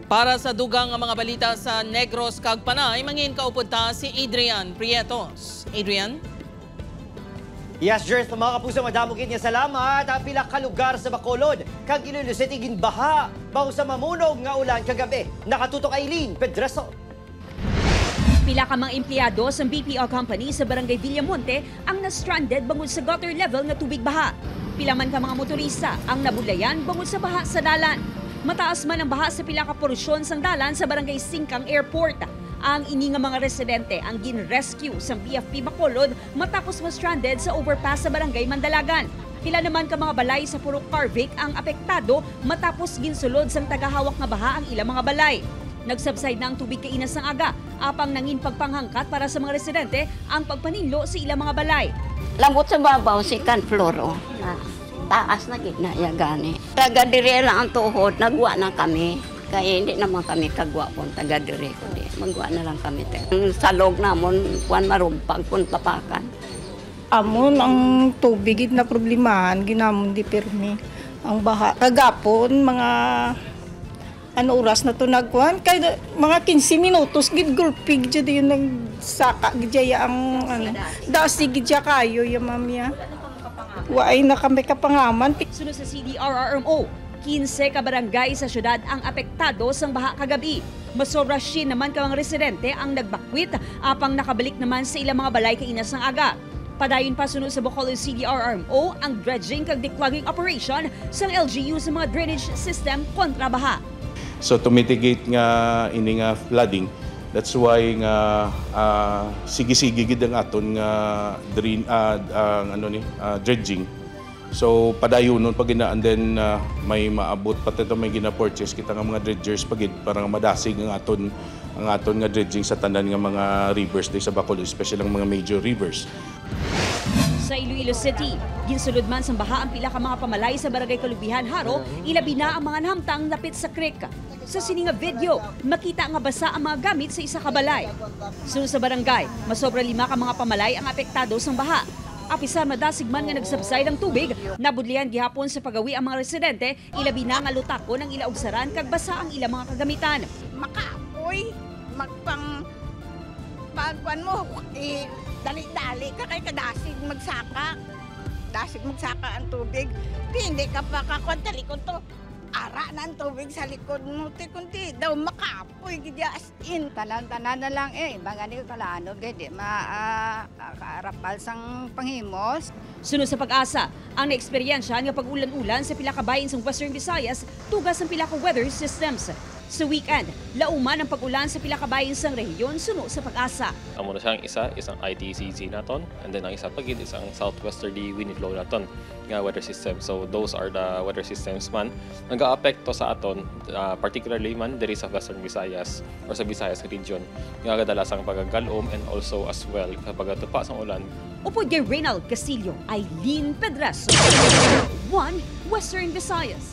Para sa dugang nga mga balita sa Negros kag Panay, mangin kaupod ta si Adrian Prietos. Adrian? Yes, Jerth, mga kapuso, madamo gid nga salamat. Ang pila ka lugar sa Bacolod kag Iloilo City ginbaha bangod sa mamunog nga ulan kagabi. Nakatutok Eileen Pedreso. Pila ka mga empleyado sa BPO company sa Barangay Villamonte ang na-stranded bangod sa gutter level nga tubig baha. Pila man ka mga motorista ang nabudlayan bangod sa baha sa dalan. Mataas man ang baha sa pila ka porsyon sang dalan sa Barangay Singcang Airport. Ang ini nga mga residente ang gin-rescue sa BFP Bacolod matapos ma-stranded sa overpass sa Barangay Mandalagan. Pila naman ka mga balay sa Purok Carvic ang apektado matapos ginsulod sang tagahawak nga baha ang ilang mga balay. Nagsubside na ang tubig kainas ng aga, apang nangin pagpanghangkat para sa mga residente ang pagpaninlo sa ilang mga balay. Lambot sa babaw, second floor, oh. Na, taas na gid na ya gani. Taga diri lang ang tuhod, nagwa na kami. Kaya hindi naman kami kagwa kung taga diri kundi magwa na lang kami. Ang salog namon kuan marugpag kun tapakan. Amon ang tubig gid na problemahan ginamon di pirmi ang baha kagapon, mga ano oras na to nagkuan kay mga 15 minutos gid gulpig jud yun, nagsaka gid ya ang ano dasi gid ya kayo ya mamya, waay na kami kapangaman. Sunod sa CDRRMO, 15 ka barangay sa syudad ang apektado sang baha kagabi. Masobra shin naman ka mga residente ang nagbakwit apang nakabalik naman sa ilang mga balay kainas ng aga. Padayon pa sunod sa Bacolod CDRRMO ang dredging kag declogging operation sang LGU sa mga drainage system kontra baha. So to mitigate nga ini nga flooding, that's why nga sige-sige gid ang aton nga drain ang ano ni dredging. So padayon nun pag gina and then may maabot pa ito, may gina-purchase kita nga mga dredgers pagid para nga madasig ang aton nga dredging sa tanan nga mga rivers di sa Bacolod, especially ang mga major rivers. Sa Iloilo City, ginsulod man sang baha ang pila ka mga pamalay sa Barangay Kalubihan, Jaro, ilabi na ang mga nahamtang lapit sa creek. Sa sini nga video, makita nga basa ang mga gamit sa isa ka balay. Sunod sa barangay, masobra 5 ka mga pamalay ang apektado sang baha. Apisar madasig man nga nagsubside ang tubig, nabudlian gihapon sa pagawi ang mga residente, ilabi na nga lutakon ang ila ugsaran kag basa ang ilang mga kagamitan. Makapoy, magpang pagkuan mo, eh, dali-dali ka kay kadasig magsaka. Dasig magsaka ang tubig. Di, hindi ka pa kakuan sa likod to. Ara na ang tubig sa likod mo. Ti kundi daw makapoy gid as in. Tanan-tanan na lang eh. Mga ni kalano gid ma kaarapal sang panghimos. Sunod sa PAGASA, ang naeksperyensya nga pag-ulan-ulan sa pila ka bahin sa Western Visayas tugas ang pila ka weather systems. Sa weekend, lauman ang pag-ulan sa pila ka bahin sang rehiyon suno sa PAGASA. Amo na siyang isa, isang ITCZ naton, and then ang isa pagid isang southwesterly wind flow naton nga weather system. So those are the weather systems man nagaapekto sa aton, particularly man diri sa Western Visayas or sa Visayas region nga kadalasang pagagalom and also as well sa pagatupa sa ulan. Upod kay Reynald Castillo, Eileen Pedraso. 1 Western Visayas.